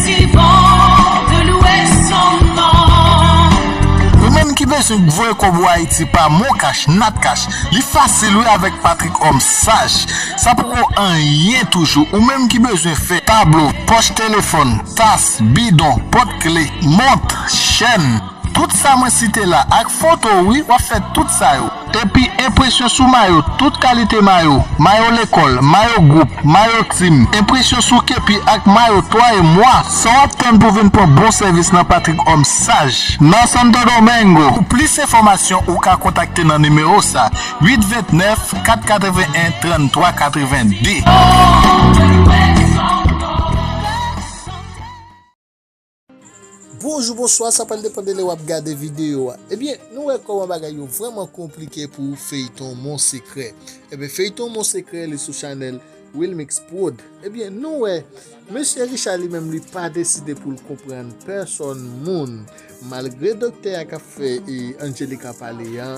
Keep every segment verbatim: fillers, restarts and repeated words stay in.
Si bon de louer son nom. Ou menm ki bezwen voye kòb ou Ayiti pa MonCash, NatCash, li fasil wi avèk Patrick Homme Sage. Sa poko anyen toujou. Ou menm ki bezwen fè tablo, pòch telefòn, tas, bidon, pòt kle, mont, chèn. Tout sa mwen site la ak foto wi, w ap fè tout sa yo. Epi enpresyon sou mayo, tout kalite mayo, mayo lekòl, mayo gwoup, mayo tim, enpresyon sou kepi ak mayo twa e mwa, sa w ap tann pou vin pran bon sèvis nan Patrick Homme Sage, nan Santo Domingo. Pou plis enfòmasyon, ou ka kontakte nan nimewo sa, uit vennèf, kat katrevenn, tranntwa katrevenndi. Bonjou, bonswa, sa pral depann de lè w ap gade videyo a. Ebyen, nou wè kòman bagay yo vrèman konplike pou feyton Mon Sekrè. Ebyen, feyton Mon Sekrè, li sou chanèl Wilmix Prod. Ebyen, nou wè, mesye Richard li menm, li pa deside pou l konprann pèsòn moun. Malgre doktè a k ap fè, e, Angelica pale a,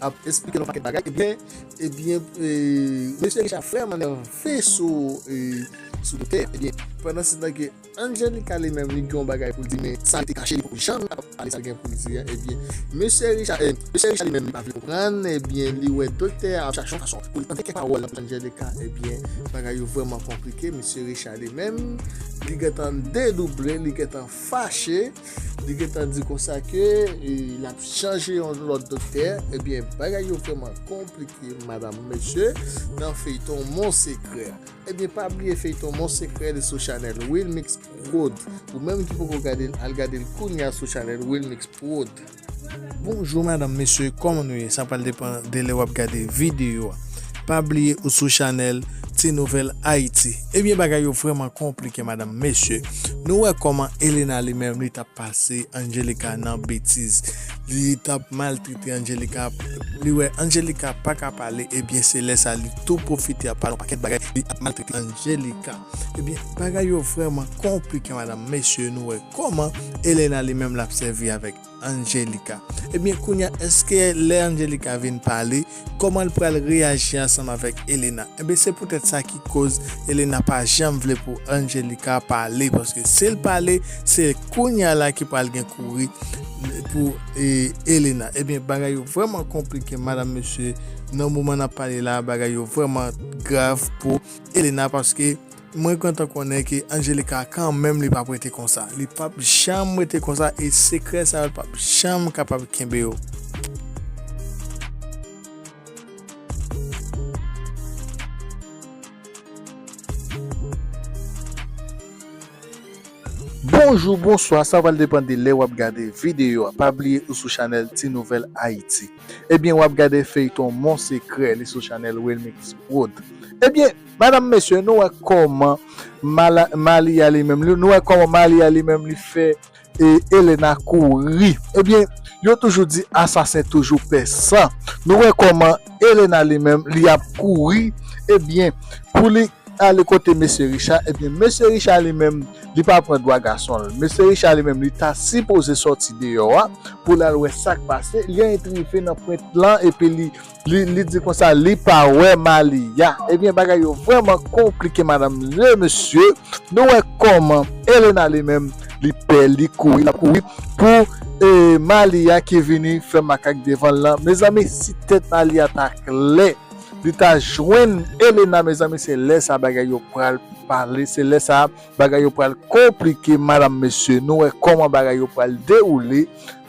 ap esplike l yon pakèt bagay, ebyen, ebyen, e, mesye Richard vrèman nève sou, e, sou doktè a. Ebyen, pandan se tan ke Angelica li menm, li gen yon bagay pou l di, men sa rete kache, li poko janm kapab pale sa l gen pou l di a. Ebyen, mesye Richard, eh, mesye Richard li menm, li pa vle konprann. Ebyen, li wè doktè a ap chache yon fason pou l tande kèk pawòl nan bouch Angelica. Ebyen, bagay yo vrèman konplike. Mesye Richard li menm, li gentan dedouble, li gentan fache, li gentan di konsa ke, eh, l ap chanje yon lòt doktè. Ebyen, bagay yo vrèman konplike, madanm, mesye, nan feyton Mon Sekrè. Ebyen, pa bliye feyton Mon Sekrè li sou chanèl Wilmix Prod. Ou menm ki poko gade l, al gade l kounya sou chanèl Wilmix Prod. Bonjou, madanm, mesye, kòman nou ye? Sa pral depann de lè w ap gade videyo a. Pa bliye ou sou chanèl Ti Nouvèl Ayiti. Ebyen, bagay yo vrèman konplike, madanm, mesye. Nou wè kòman Elena li menm, li t ap pase Angelica nan betiz. Li t ap maltrete Angelica. Li wè Angelica pa ka pale, ebyen, se lè sa li tou pwofite ap pale yon pakèt bagay, li ap maltrete Angelica. Ebyen, bagay yo vrèman konplike, madanm, mesye, nou wè kòman Elena li menm l ap sèvi avèk Angelica. Ebyen, kounye a, èske lè Angelica vin pale, kòman l pral reyaji ansanm avèk Elena? Ebyen, se poutèt sa ki koz Elena pa janm vle pou Angelica pale, paske si l pale, se kounye a la ki pral gen kouri pou, e, Elena. Ebyen, bagay yo vrèman konplike, madanm, mesye. Nan moman n ap pale la, bagay yo vrèman grav pou Elena, paske mwen gentan konnen ke Angelica kanmenm li p ap rete konsa. Li p ap janm rete konsa e sekrè sa yo l p ap janm kapab kenbe yo. Bonjou, bonswa, sa pral depann de lè w ap gade videyo a. Pa bliye ou sou chanèl Ti Nouvèl Ayiti. Ebyen, w ap gade feyton Mon Sekrè, li sou chanèl Wilmix Prod. Ebyen, madanm, mesye, nou wè kòman Mala-, Malia li menm, li, nou wè kòman Malia li menm li fè, e, Elena kouri. Ebyen, yo toujou di asasen toujou pè san. Nou wè kòman Elena li menm, li ap kouri. Ebyen, pou li ale kote mesye Richard, ebyen, mesye Richard li menm, li pa pran dwa gason l. Mesye Richard li menm, li ta sipoze sòti deyò a pou l al wè sa k pase. Li rive nan pwent lan, epi li, li, li di konsa, li pa wè Malia. Ebyen, bagay yo vrèman konplike, madanm e mesye. Nou wè kòman Elena li menm, li pè, li kouri, l ap kouri pou, e, Malia ki vini fè makak devan l lan. Mezanmi, si tèt Malia ta klè, li ta jwenn Elena, mezanmi, se lè sa bagay yo pral pale, se lè sa bagay yo pral konplike, madanm, mesye. Nou wè kòman bagay yo pral dewoule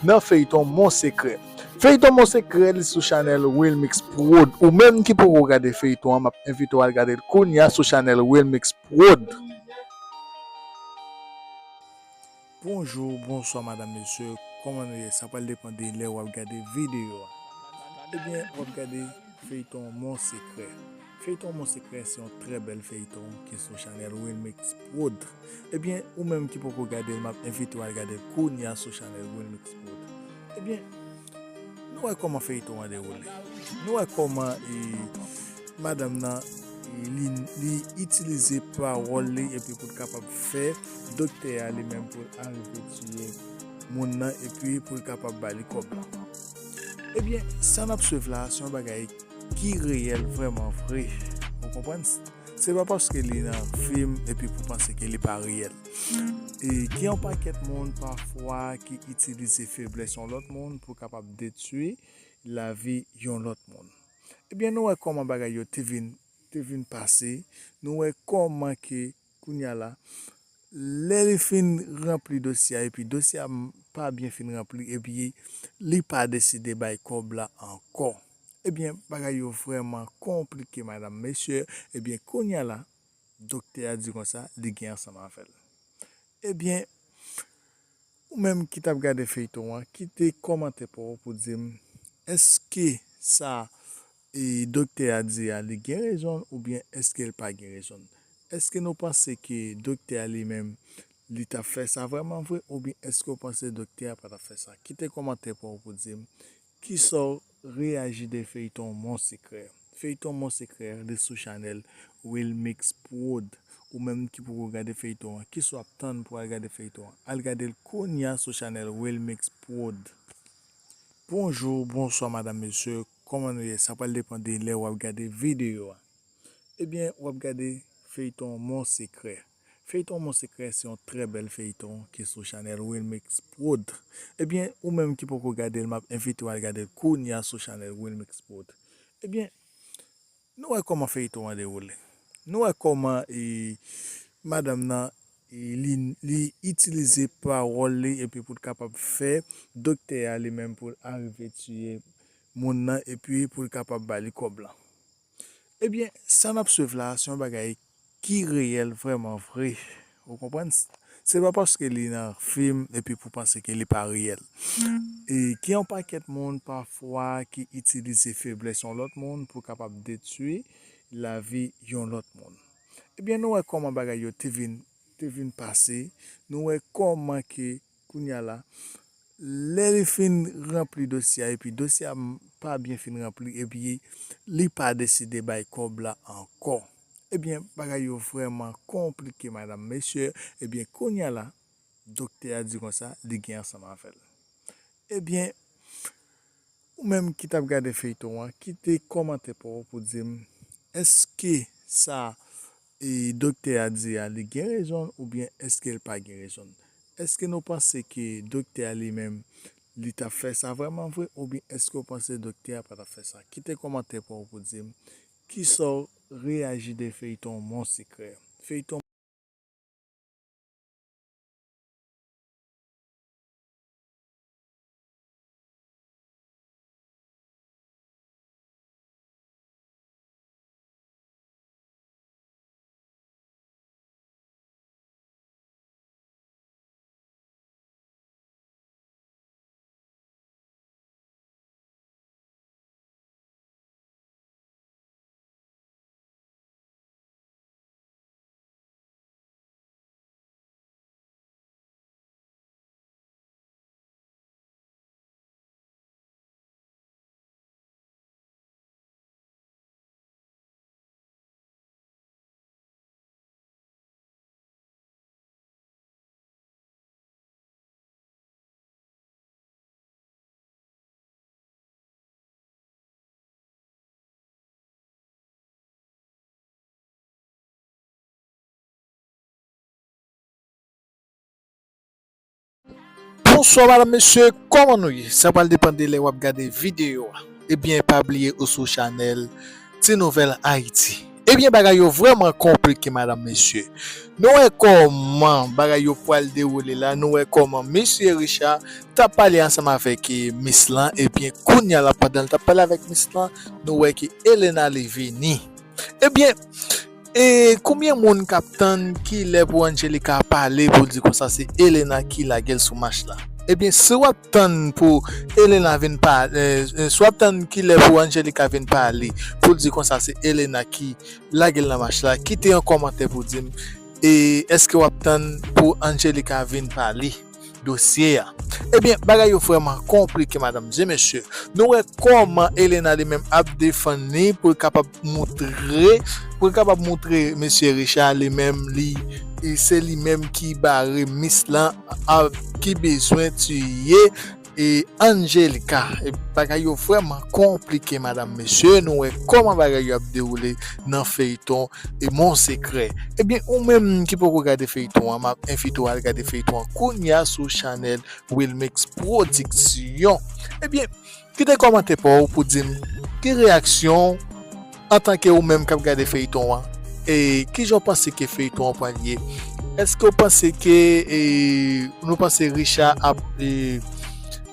nan feyton Mon Sekrè. Feyton Mon Sekrè, li sou chanèl Wilmix Prod. Ou menm ki poko gade feyton an, m ap envite w al gade l kounya sou chanèl Wilmix Prod. Bonjou, bonswa, madanm, mesye. Kòman nou ye? Sa pral depann de lè w ap gade videyo a. Ebyen, w ap gade feyton Mon Sekrè. Feyton Mon Sekrè se yon trè bèl feyton ki sou chanèl Wilmix Prod. Ebyen, ou menm ki poko gade l, m ap envite w al gade l kounya sou chanèl Wilmix Prod. Ebyen, nou wè kòman feyton an dewoule. Nou wè kòman, e, madanm nan, e, li, li itilize pawòl li epi pou l kapab fè doktè a li menm pou l arive tiye moun nan epi pou l kapab ba li kòb la. Ebyen, sa n ap swiv la, se yon bagay ki reyèl vrèman vre. Ou konprann? Se pa paske li nan fim epi pou panse ke li pa reyèl. E gen yon pakèt moun pafwa ki itilize feblès yon lòt moun pou kapab detwi lavi yon lòt moun. Ebyen, nou wè kòman bagay yo te vin, te vin pase. Nou wè kòman ke kounye a la, lè li fin ranpli dosye a, epi dosye a m-, pa byen fin ranpli, epi li pa deside bay kòb la ankò. Ebyen, bagay yo vrèman konplike, madam, mesye. Ebyen, kounye a la, doktè a di konsa, li gen ansanm avè l. Ebyen, ou menm ki t ap gade feyton an, kite kòmantè pa w pou di m, èske sa, e, doktè a di a, li gen rezon oubyen èske l pa gen rezon? Èske nou panse ke doktè a li menm, li t ap fè sa vrèman vre oubyen èske w panse doktè a pa t ap fè sa? Kite kòmantè pa w pou di m, kisa w reyaji de feyton Mon Sekrè? Feyton Mon Sekrè, li sou chanèl Wilmix Prod. Ou menm ki poko gade feyton an, kisa w ap tann pou al gade feyton an? Al gade l kounye a sou chanèl Wilmix Prod. Bonjou, bonswa, madam, mesye. Kòman nou ye? Sa pral depann de lè w ap gade videyo a. Ebyen, w ap gade feyton Mon Sekrè. Feyton Mon Sekrè se yon trè bèl feyton ki sou chanèl Wilmix Prod. Ebyen, ou menm ki poko gade l, m ap envite w al gade l kounye a sou chanèl Wilmix Prod. Ebyen, nou wè kòman feyton an dewoule. Nou wè kòman, e, madanm nan, e, li, li itilize pawòl li epi pou l kapab fè doktè a li menm pou l arive tiye moun nan epi pou l kapab ba li kòb lan. Ebyen, sa n ap swiv la, se yon bagay ki reyèl vrèman vre. Ou konprann? Se pa paske li nan fim epi pou panse ke li pa reyèl. E gen yon pakèt moun pafwa ki itilize feblès yon lòt moun pou kapab detwi lavi yon lòt moun. Ebyen, nou wè kòman bagay yo te vin, te vin pase. Nou wè kòman ke kounye a la, lè li fin ranpli dosye a, epi dosye a m-, pa byen fin ranpli, epi li pa deside bay kòb la ankò. Ebyen, bagay yo vrèman konplike, madam, mesye. Ebyen, kounye a la, doktè a di konsa, li gen ansanm avè l. Ebyen, ou menm ki t ap gade feyton an, kite kòmantè pa w pou di m, èske sa, e, doktè a di a, li gen rezon oubyen èske l pa gen rezon? Èske nou panse ke doktè a li menm, li t ap fè sa vrèman vre oubyen èske w panse doktè a pa t ap fè sa? Kite kòmantè pa w pou di m, kisa w reyaji de feyton Mon Sekrè? Feyton Bonswa, madam, mesye, kòman nou ye? Sa pral depann de lè w ap gade videyo a. Ebyen, pa bliye ou sou chanèl Ti Nouvèl Ayiti. Ebyen, bagay yo vrèman konplike, madam, mesye. Nou wè kòman bagay yo pral dewoule la. Nou wè kòman mesye Richard t ap pale ansanm avèk, e, mis lan. Ebyen, kounye a la, pandan l t ap pale avèk mis lan, nou wè ke Elena li vini. Ebyen, e konbyen moun k ap tann kilè pou Angelica pale pou l di konsa se Elena ki lage l sou mach la? Ebyen, si w ap tann pou Elena vin pale, e, e, si w ap tann kilè pou Angelica vin pale pou l di konsa se Elena ki lage l nan mach la, kite yon kòmantè pou di m, e, èske w ap tann pou Angelica vin pale dosye a? Ebyen, bagay yo vrèman konplike, madam e mesye. Nou wè kòman Elena li menm ap defann li pou l kapab moutre, pou l kapab moutre mesye Richard li menm li, e se li menm ki bare mis lan, a, ki bezwen tiye, e Angelica. E bagay yo vrèman konplike, madanm, mesye. Nou wè kòman bagay yo ap dewoule nan feyton e Mon Sekrè. Ebyen, ou menm ki poko gade feyton an, m ap envite w al gade feyton an kounya sou chanèl Wilmix Production. Ebyen, kite kòmantè pa w pou di m ki reyaksyon w antanke ou menm k ap gade feyton an. E kijan w panse ke feyton an pral ye? Èske w panse ke, e, nou panse Richard ap, e,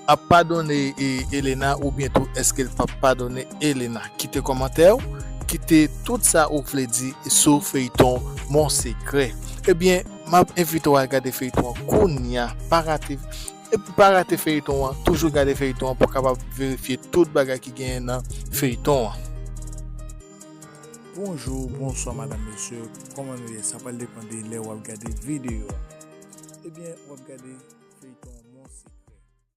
ap padone, e, Elena, oubyen tou èske l p ap padone Elena? Kite kòmantè w, kite tout sa ou vle di sou feyton Mon Sekrè. Ebyen, m ap envite w al gade feyton an kounya. Pa rate, epi pa rate feyton an. Toujou gade feyton an pou w kapab verifye tout bagay ki genyen nan feyton an. Bonjou, bonswa, madanm, mesye. Kòman nou ye? Sa pral depann de lè w ap gade videyo a. Ebyen, w ap gade feyton